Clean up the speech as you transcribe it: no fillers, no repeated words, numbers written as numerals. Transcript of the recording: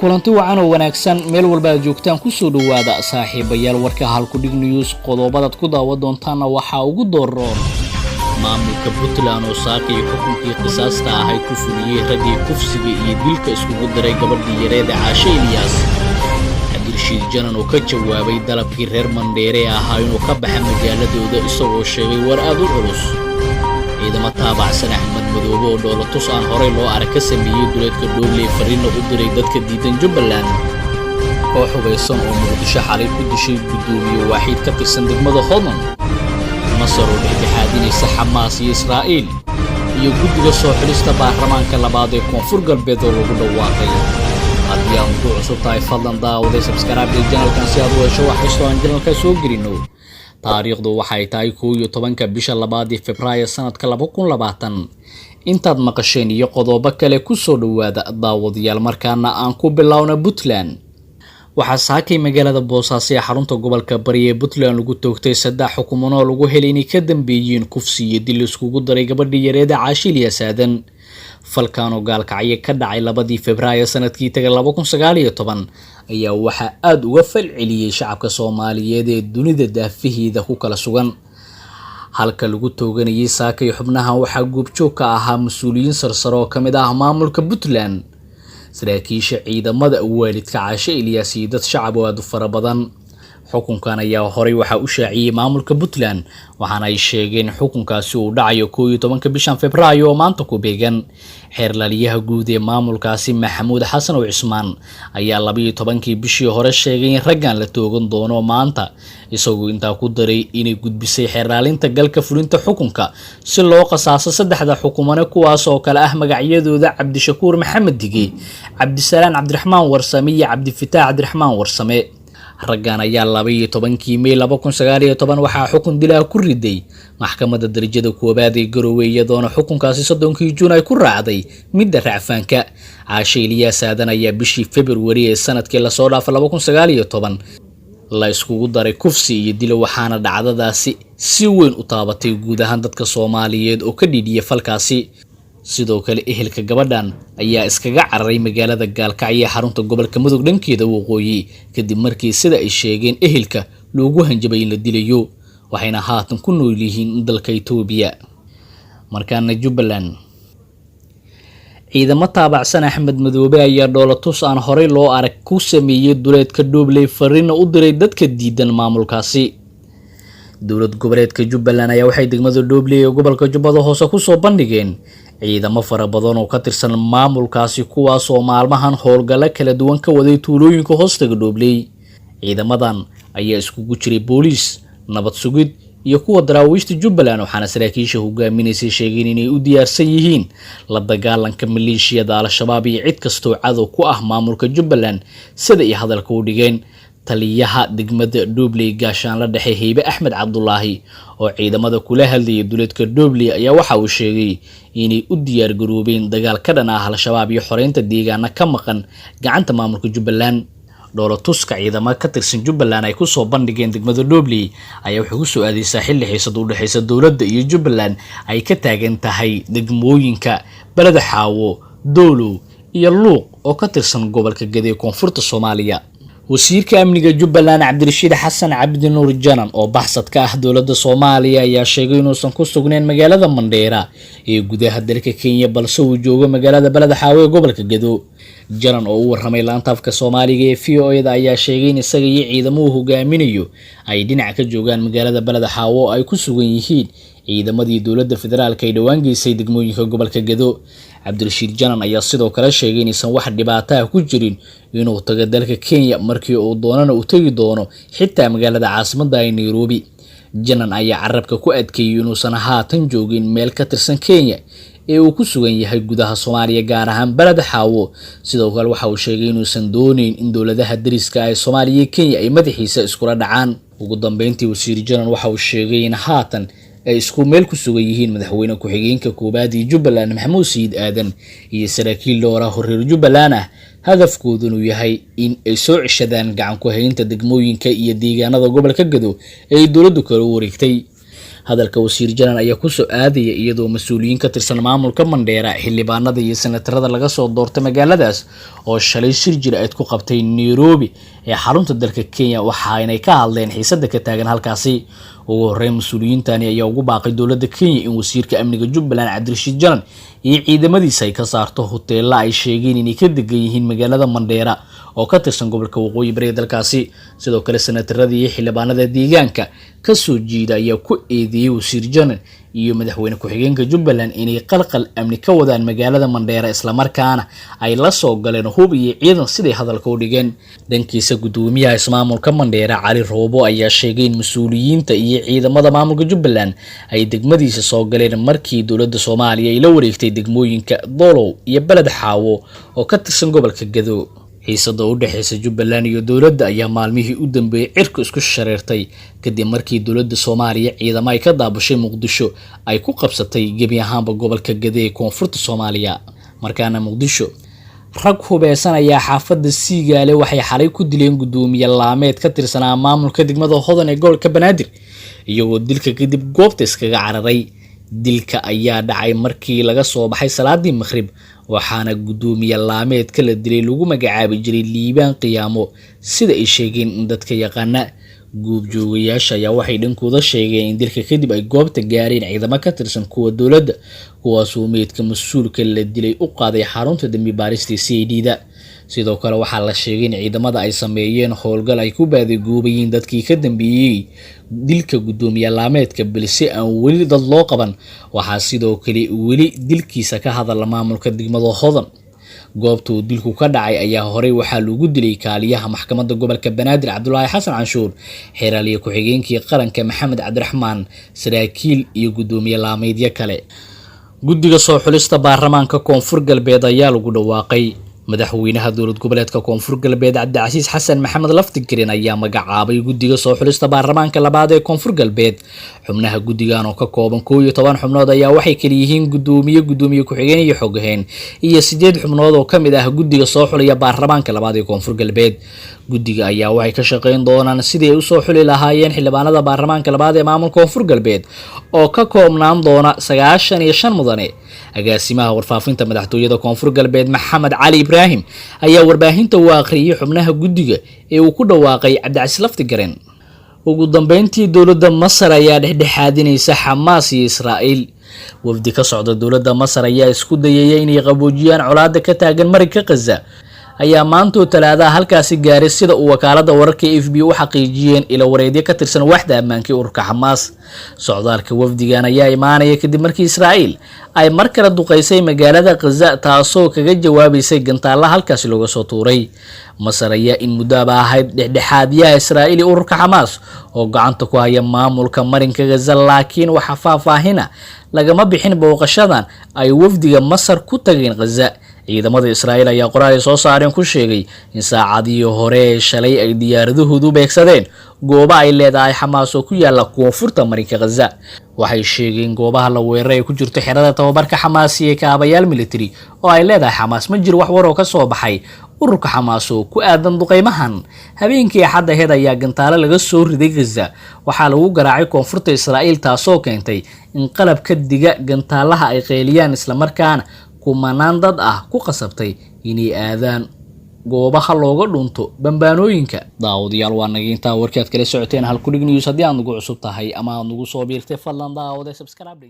Kulanti wacan oo wanaagsan meel walba aad joogtaan, kusoo dhowaada saaxiibayaal warka Halkudhig News. Qodobadaad ku daawan doontaanna waxaa ugu dooroon maamulka Puntland oo saakay xukunkii qisaasta ahay ku fuliyey raggii kufsiga iyo dilka iskugu diray gabadhii yareeda Caashe Eliyaas. Cabdirashiid Janan oo ka jawaabay dalabkii reer Mandheere ahaa inuu ka baxa magaaladooda, isagoo sheegay war aad u culus. Ciidamo taabacsan Axmed Madoobe oo dhoolatus aan horay loo arag ka sameeyey duleedka Dhoobley, fariinna u diray dadka diidan Jubbaland. Koox hubaysan oo Muqdisho xalay ku dishay guddoomiye waaxiid ka tirsan degmada Hodon. Masar oo dhexdhexaadinaysa Xamaas iyo Israa'iil, iyo guddiga soo xidhista baarlamaanka labaad ee Koonfur Galbeed oo lagu dhawaaqay. Haddii aad ku cusub tahay, fadlan daawaday subscribe channelkan si aad u hesho wax kastoo aan channelka soo gelino. Taariikhdu waxay tahay 11-ka bisha labaad ee Febraayo sanadka 2020. Intaad maqasheen iyo qodobo kale kusoo dhowaada daawadayaal. Markaana aan ku bilowna Puntland. Waxaa saakay magaalada Boosaaso ee xarunta gobolka Bari ee Puntland lagu toogtay saddex xukuman oo lagu helay inay ka dambeeyeen kufsi iyo dil iskugu daray gabadhii yareeda Caashi Ilyaas Aadan. Falkan oo Gaalkacyo ka dhacay 2dii Febraayo sanadkii tagay 2019 ayaa waxaa aada uga falceliyey shacabka Soomaaliyeed ee dunida daafaheeda ku kala sugan. Halka lagu tooganayay saakay xubnahan waxaa goobjoog ka ahaa mas-uuliyiin sarsare oo kamid ah maamulka Puntland, saraakiisha ciidamada, waalidka Caashe Ilyaas iyo dad shacab oo aada u fara badan. Xukunkan ayaa horey waxaa u shaaciyey maamulka Puntland, waxaana ay sheegeen xukunkaasi uu dhacayo 11-ka bishan Febraayo oo maanta ku beegan. Xeerlaliyaha guud ee maamulkaasi, Maxamuud Xasan oo Cismaan, ayaa 12-kii bishii hore sheegay in raggan la toogan doono maanta, isagoo intaa ku daray inay gudbisay xeerlaalinta galka fulinta xukunka si loo qasaaso saddexda xukumane, kuwaas oo kale ah magacyadooda Cabdishakuur Maxamed Dige, Cabdisalaan Cabdiraxmaan Warsame iyo Cabdifataax Cabdiraxmaan Warsame. Raggan ayaa 12-kii May 2019 waxaa xukun dilaa ku riday maxkamadda darajada koowaad ee Garowe, iyadoona xukunkaasi 30-kii Juun ay ku raacday midda racfaanka. Caashe Eliyaas Aadan ayaa bishii Februari ee sanadkii lasoo dhaafa 2019 la iskugu daray kufsi iyo dilo, waxaana dhacdadaasi si weyn u taabatay guud ahaan dadka Soomaaliyeed oo ka dhiidhiyay falkaasi. Sidoo kale ehelka gabadhan ayaa iskaga cararay magaalada Gaalkacyo ee xarunta gobolka Mudug dhankeeda waqooyi, kadib markii sida ay sheegeen ehelka loogu hanjabay in la dilayo, waxayna haatan ku nool yihiin dalka Itoobiya. Markaana Jubbaland, ciidamo taabacsan Axmed Madoobe ayaa dhoolatus aan horey loo arag ku sameeyey duleedka Dhoobley, fariina u diray dadka diidan maamulkaasi. Dowlad goboleedka Jubbaland ayaa waxay degmada Dhoobley ee gobolka Jubbada Hoose kusoo bandhigeen ciidamo fara badan oo ka tirsan maamulkaasi, kuwaas oo maalmahan howlgallo kala duwan ka waday tuulooyinka hoostaga Dhoobley. Ciidamadan ayaa iskugu jiray booliis, nabad sugid iyo kuwa daraawiishta Jubbaland, waxaana saraakiisha hogaaminaysay sheegeen inay u diyaarsan yihiin la dagaalanka maleeshiyada Al-Shabaab iyo cid kastoo cadow ku ah maamulka Jubbaland, sida ay hadalka u dhigeen. Taliyaha degmada Dhoobley, gaashaanla dhexe Heybe Axmed Cabdulaahi, oo ciidamada kula hadlayay duleedka Dhoobley, ayaa waxa uu sheegay inay u diyaar garoobeen dagaal ka dhan ah Al-Shabaab iyo xoreynta deegaana ka maqan gacanta maamulka Jubbaland. Dhoolatuska ciidamo ka tirsan Jubbaland ay kusoo bandhigeen degmada Dhoobley ayaa wuxuu kusoo aadeysaa xilli xiisad u dhexeysa dowladda iyo Jubbaland ay ka taagan tahay degmooyinka Beleda Xaawo, Doolow iyo Luuq oo ka tirsan gobolka Gede ee koonfurta Soomaaliya. Wasiirka amniga Jubbaland, Cabdirashiid Xasan Cabdinuur Janan, oo baxsad ka ah dowladda Soomaaliya, ayaa sheegay inuusan ku sugnayn magaalada Mandheera ee gudaha dalka Kenya, balse uu joogo magaalada Beleda Xaawo ee gobolka Gedo. Janan oo u warramay laanta afka Soomaaliga ee VOA da ayaa sheegay in isaga iyo ciidamuhu hogaaminayo ay dhinac ka joogaan magaalada Beleda Xaawo oo ay ku sugan yihiin ciidamadii dowladda federaalka ay dhowaan geysay degmooyinka gobolka Gedo. Cabdirashiid Janan ayaa sidoo kale sheegay inaysan wax dhibaato ah ku jirin inuu tago dalka Kenya, markii uu doonana uu tegi doono xitaa magaalada caasimadda ee Nairobi. Janan ayaa carabka ku adkeeyey inuusan haatan joogin meel ka tirsan Kenya ee uu ku sugan yahay gudaha Soomaaliya, gaar ahaan Beleda Xaawo. Sidoo kale waxa uu sheegay inuusan dooneyn in dowladaha dariska ah ee Soomaaliya iyo Kenya ay madaxiisa iskula dhacaan. Ugu dambeyntii, wasiir Janan waxa uu sheegay in haatan ay isku meel ku sugan yihiin madaxweyne ku-xigeenka koowaad iyo Jubbaland, Maxamuud Sayid Aadan, iyo saraakiil dhowr ah oo reer Jubbaland ah, hadafkoodunu yahay in ay soo ceshadaan gacan ku haynta degmooyinka iyo deegaanada gobolka Gado ee ay dowladdu kala wareegtay. Hadalka wasiir Janan ayaa kusoo aadaya iyadoo mas-uuliyiin ka tirsan maamulka Mandheera, xildhibaanada iyo senatarada laga soo doortay magaaladaas oo shalay shir jira-id ku qabtay Nairobi ee xarunta dalka Kenya, waxaanay ka hadleen xiisada ka taagan halkaasi. Ugu horeyn, mas-uuliyiintani ayaa ugu baaqay dowladda Kenya in wasiirka amniga Jubbaland Cabdirashiid Janan iyo ciidamadiisa ay ka saarto huteela ay sheegeen inay ka degan yihiin magaalada Mandheera oo ka tirsan gobolka Waqooyi Bari ee dalkaasi. Sidoo kale, senataradii iyo xildhibaanada deegaanka kasoo jiida ayaa ku eedeeyey wasiir Janan iyo madaxweyne ku-xigeenka Jubbaland inay qalqal amni ka wadaan magaalada Mandheera, islamarkaana ay la soo galeen hub iyo ciidan, siday hadalka u dhigeen. Dhankiisa, guddoomiyaha ismaamulka Mandheera Cali Roobo ayaa sheegay in mas-uuliyiinta iyo ciidamada maamulka Jubbaland ay degmadiisa soo galeen markii dowladda Soomaaliya ay la wareegtay degmooyinka Doolow iyo Beled Xaawo oo ka tirsan gobolka Gado. Xiisada u dhexeysa Jubbaland iyo dowladda ayaa maalmihii u dambeeyey cirku isku shareertay kadib markii dowladda Soomaaliya ciidamo ay ka daabushay Muqdisho ay ku qabsatay gebi ahaanba gobolka Gado ee koonfurta Soomaaliya. Markaana Muqdisho, rag hubeysan ayaa xaafadda Siigaale waxay xalay ku dileen guddoomiye laameed ka tirsanaa maamulka degmada Hodan ee gobolka Banaadir, iyagoo dilka kadib goobta iskaga cararay. Dilka ayaa dhacay markii laga soo baxay salaadii maqhrib, waxaana guddoomiye laameedka la dilay lagu magacaabi jiray Liibaan Qiyaamo, sida ay sheegeen in dadka yaqaana. Goobjoogayaasha ayaa waxay dhankooda sheegeen in dilka kadib ay goobta gaareen ciidamo ka tirsan kuwa dowladda, kuwaasoo meydka mas-uulka la dilay u qaaday xarunta dambi baarista CID-da. Sidoo kale, waxaa la sheegay in ciidamada ay sameeyeen howlgal ay ku baadigoobayeen dadkii ka dambeeyey dilka guddoomiye laameedka, balse aan weli dad loo qaban. Waxaa sidoo kale weli dilkiisa ka hadala maamulka degmada Hodan. Goobta uu dilku ka dhacay ayaa horey waxaa lagu dilay kaaliyaha maxkamadda gobolka Banaadir Cabdulaahi Xasan Canshuur, xeraaliye ku-xigeenkii qaranka Maxamed Cabdiraxmaan, saraakiil iyo guddoomiye laameedyo kale. Guddiga soo xulista baarlamaanka Koonfur Galbeed ayaa lagu dhawaaqay. Madaxweynaha dowlad goboleedka Koonfur Galbeed Cabdicasiis Xasan Maxamed Laftigirin ayaa magacaabay guddiga soo xulista baarlamaanka labaad ee Koonfur Galbeed. Xubnaha guddigan oo ka kooban 11 xubnood ayaa waxay kala yihiin guddoomiye, guddoomiye ku-xigeen iyo xogheen, iyo 8 xubnood oo kamid ah guddiga soo xulaya baarlamaanka labaad ee Koonfur Galbeed. Guddiga ayaa waxay ka shaqeyn doonaan sidii ay usoo xuli lahaayeen xildhibaanada baarlamaanka labaad ee maamulka Koonfur Galbeed oo ka koobnaan doona 95 mudane. Agaasimaha warfaafinta madaxtooyada Koonfur Galbeed Maxamed Cali Ibraahim ayaa warbaahinta u akhriyey xubnaha guddiga ee uu ku dhawaaqay Cabdicasiis Laftigaren. Ugu dambeyntii, dowladda Masar ayaa dhexdhexaadinaysa Xamaas iyo Israa'iil. Wafdi ka socda dowladda Masar ayaa isku dayaya inay qaboojiyaan colaadda ka taagan marinka Khaza ayaa maantoo Talaadaha halkaasi gaaray, sida uu wakaaladda wararka AFP u xaqiijiyeen ilo wareedyo ka tirsan waaxda ammaanka ee ururka Xamaas. Socdaalka wafdigan ayaa imaanaya kadib markii Israa'iil ay mar kale duqeysay magaalada Khaza, taasoo kaga jawaabaysay gantaalla halkaasi looga soo tuuray. Masar ayaa in muddoaba ahayd dhexdhexaadiyaha Israa'iil iyo ururka Xamaas oo gacanta ku haya maamulka marinka Khaza, laakiin waxa faahfaahina lagama bixin booqashadan ay wafdiga Masar ku tageen Khaza. Ciidamada Israa'iil ayaa qoraal ay soo saareen ku sheegay in saacadihii hore ee shalay ay diyaaradahoodu beegsadeen goobo ay leedahay Xamaas oo ku yaala koonfurta marinka Khaza. Waxay sheegeen goobaha la weeraray ay ku jirto xerada tababarka Xamaas iyo kaabayaal military oo ay leedahay Xamaas. Ma jiro wax war oo ka soo baxay ururka Xamaas oo ku aadan duqeymahan. Habeenkii Axad aheed ayaa gantaalo laga soo riday Khaza waxaa lagu garaacay koonfurta Israa'iil, taasoo keentay in qalabka diga gantaalaha ay qeyliyaan, islamarkaana kumanaan dad ah ku qasabtay inay aadaan goobaha looga dhunto bambaanooyinka. Daawadayaal, waa naga intaa warkii aad kala socoteen Halkudhig News. Haddii aad nagu cusub tahay ama aad nagu soo biirtay, fadlan daawade subscribe.